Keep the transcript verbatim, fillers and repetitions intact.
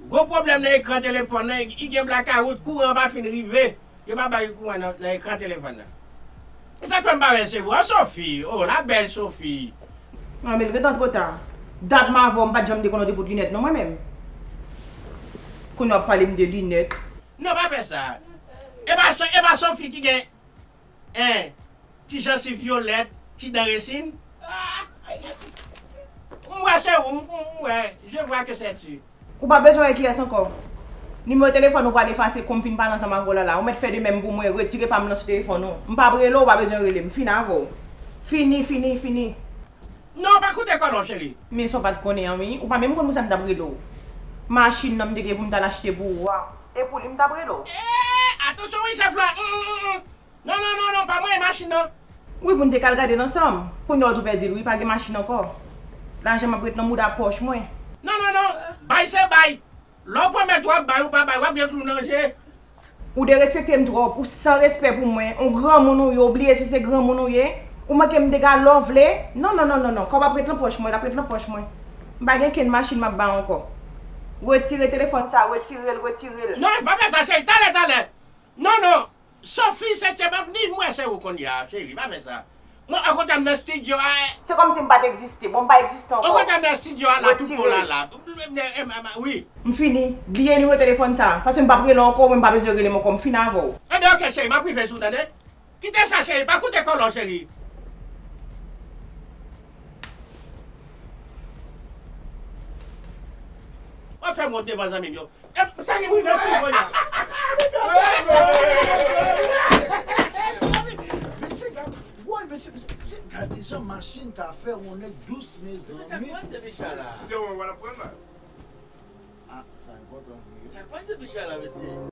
Gwo pwoblèm nan ekran telefòn nan, li gen blakawout, kouran pa fin rive. Yo pa bay kouran nan, nan ekran telefòn nan. E sa k fè m pa wè se ou. An Sophie, oh, la belle Sophie. Non, men l gentan twò ta. Dat m avè w, m pa t janm te konn w te pot linèt non, mwen menm. Kounye a w ap pale m de linèt. Non, pa fè sa. E pa, So- e pa Sophie ki gen, en, ti jansiv vyolèt, ti dan resin? Ah, m wè se ou, m, m wè, je vois que c'est tu. Ou pa bezwen wè kiyès ankò. Nimewo telefòn ou pral efase kou m fin pale ansanm avè w la la. Ou mèt fè de menm pou mwen, retire pa m nan sou telefòn ou. M p ap rele w, ou pa bezwen rele m. Fini avè w. Fini, fini, fini. Non, pa koute kòlò, cheri. Men sa w pa t konnen an, wi. Ou pa menm konn pou sa m t ap rele w. Machin nan m te gen pou m t al achte pou ou a. E pou li m t ap rele w. Eh, atansyon wi, chèf la. Hum, hum, hum, hum. Non, non, non, non, pa mwen, e machin nan. Wi, pou n te ka al gade l ansanm. Kounye a w tou pèdi l, wi, pa gen machin ankò. Lajan m ap ret nan mouda pòch mwen. Non, non, non, bay se bay. Lè w pwomèt w ap bay, ou pa bay, w ap gen klou nan je. Ou derespekte m twòp, ou san respè pou mwen, ou granmoun ou ye, ou bliye si se granmoun ou ye, ou manke m dega lè w vle. Non, non, non, non, non, kòb ap ret nan pòch mwen, l ap ret nan pòch mwen. M pa gen kenn machin m ap ba w ankò. Retire telefòn sa, retire l, retire l. Non, pa fè sa, cheri, talè, talè. Non, non. Sophie Septième Avenue, m wè se ou kounye a, cheri, pa fè sa. Mwen, okontrè, m nan estidyo a. Se kòmsi m pa t egziste. Bon, m pa egziste ankò. Okontrè, m nan estidyo a, la, tou po la, la. Wi. M fini. Bliye nimewo telefòn sa. Paske m p ap rele w ankò, ou menm pa bezwen rele m ankò. M fini avè w. Enben, oke, cheri, m ap rive sou, tande. Kite sa, cheri, pa koute kòlò, cheri. W ap fè m wont devan zanmi m yo. E, sa ki rive sou mwen la? Mesye, gad, woy, mesye, mesye, mesye, gade jan machin ka fè wonnen dous, mezanmi. Sa k pase, Michal la? Si se mwen, w ap pran mas. Ah, sa enpòtan vre. Sa k pase, Michal la, mesye?